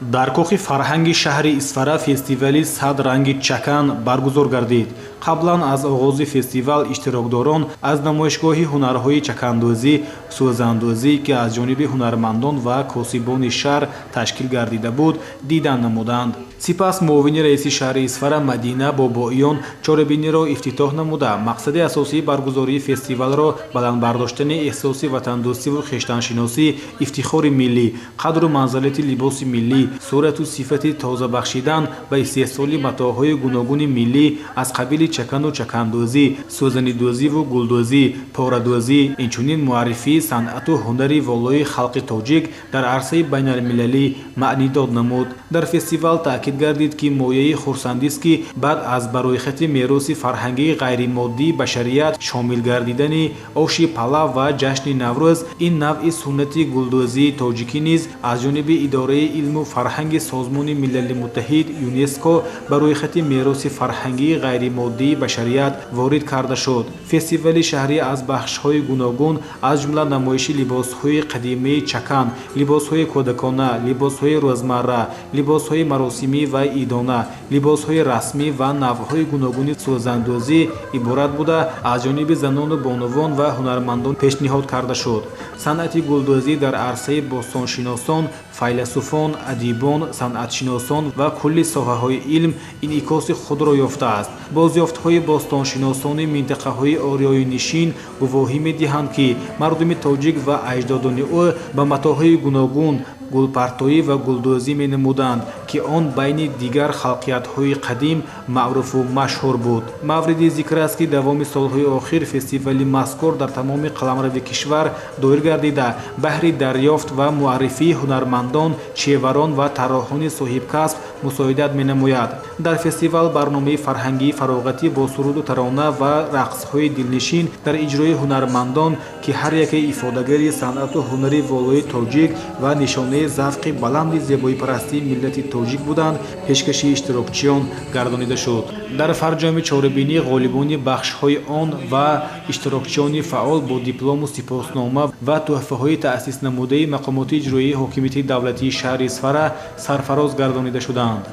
Дар кохи фарҳанги шаҳри Исфара фестивали «Сад ранги чакан» баргузор гардид. Қаблан аз оғози фестивал иштирокдорон аз намоишгоҳи ҳунарҳои чакандӯзӣ, сӯзандӯзӣ, ки аз ҷониби ҳунармандон ва косибони шаҳр ташкил гардида буд, дидан намуданд. Сипас муовини раиси шаҳри Исфара Мадина Бобоиён чорабиниро ифтитоҳ намуда, мақсади асосии баргузории фестивалро баланд бардоштани эҳсоси ватандӯстиву хештаншиносӣ, ифтихори миллӣ, қадру манзалати либоси миллӣ, сурату сифати тоза бахшидан ба истеҳсоли матоъҳои гуногуни миллӣ аз қабили чакану чакандӯзӣ, сӯзанидӯзиву гулдӯзӣ, порадӯзӣ, инчунин муаррифии санъату ҳунари волои халқи тоҷик дар арсаи байналмилалӣ маънидод намуд. Дар фестивал таъкид гардид, ки мояи хурсандист, ки баъд аз ба рӯйхати мероси фарҳангии ғайримоддии башарият шомил гардидани оши палав ва ҷашни Наврӯз, ин навъи суннати гулдӯзии тоҷикӣ низ аз ҷониби Идораи илму фарҳанги Созмони Милали Муттаҳид ЮНЕСКО ба рӯйхати мероси фарҳангии ғайримоддии башарият ворид карда шуд. Фестивали шаҳрӣ аз бахшҳои гуногун, аз ҷумла намоиши либосҳои қадимаи чакан, либосҳои кӯдакона, либосҳои рӯзмарра, либосҳои маросимӣ ва идона, либосҳои расмӣ ва навъҳои гуногуни сӯзандӯзӣ иборат буда, аз ҷониби занону бонувон ва ҳунармандон пешниҳод карда шуд. Санъати гулдӯзӣ дар арсаи бостоншиносон, файласуфон, адибон, санъатшиносон ва кулли соҳаҳои илм инъикоси худро ёфтааст. Бозёфтҳои бостоншиносони минтақаҳои ориёинишин гувоҳӣ медиҳанд, ки мардуми тоҷик ва аҷдодони ӯ ба матоъҳои гуногун гулпартоӣ ва гулдӯзӣ менамуданд, ки он байни дигар халқиятҳои қадим маъруфу машҳур буд. Мавриди зикр аст, ки давоми солҳои охир фестивали мазкур дар тамоми қаламрави кишвар доир гардида, баҳри дарёфт ва муаррифии ҳунармандон, чеварон ва тарроҳони соҳибкасб мусоидат менамояд. Дар фестивал барномаи фарҳангии фароғатӣ бо суруду тарона ва рақсҳои дилнишин дар иҷрои ҳунармандон, ки ҳар яке ифодагари санъату ҳунари волои тоҷик ва нишонаи завқи баланди зебоипарастии миллати тоҷик буданд, пешкаши иштирокчиён гардонида шуд. Дар фарҷоми чорабинӣ ғолибони бахшҳои он ва иштирокчиёни фаъол бо диплому сипоснома ва тӯҳфаҳои таъсиснамудаи мақомоти иҷроии ҳокимияти давлатии шаҳри Исфара сарфароз гардонида шуданд.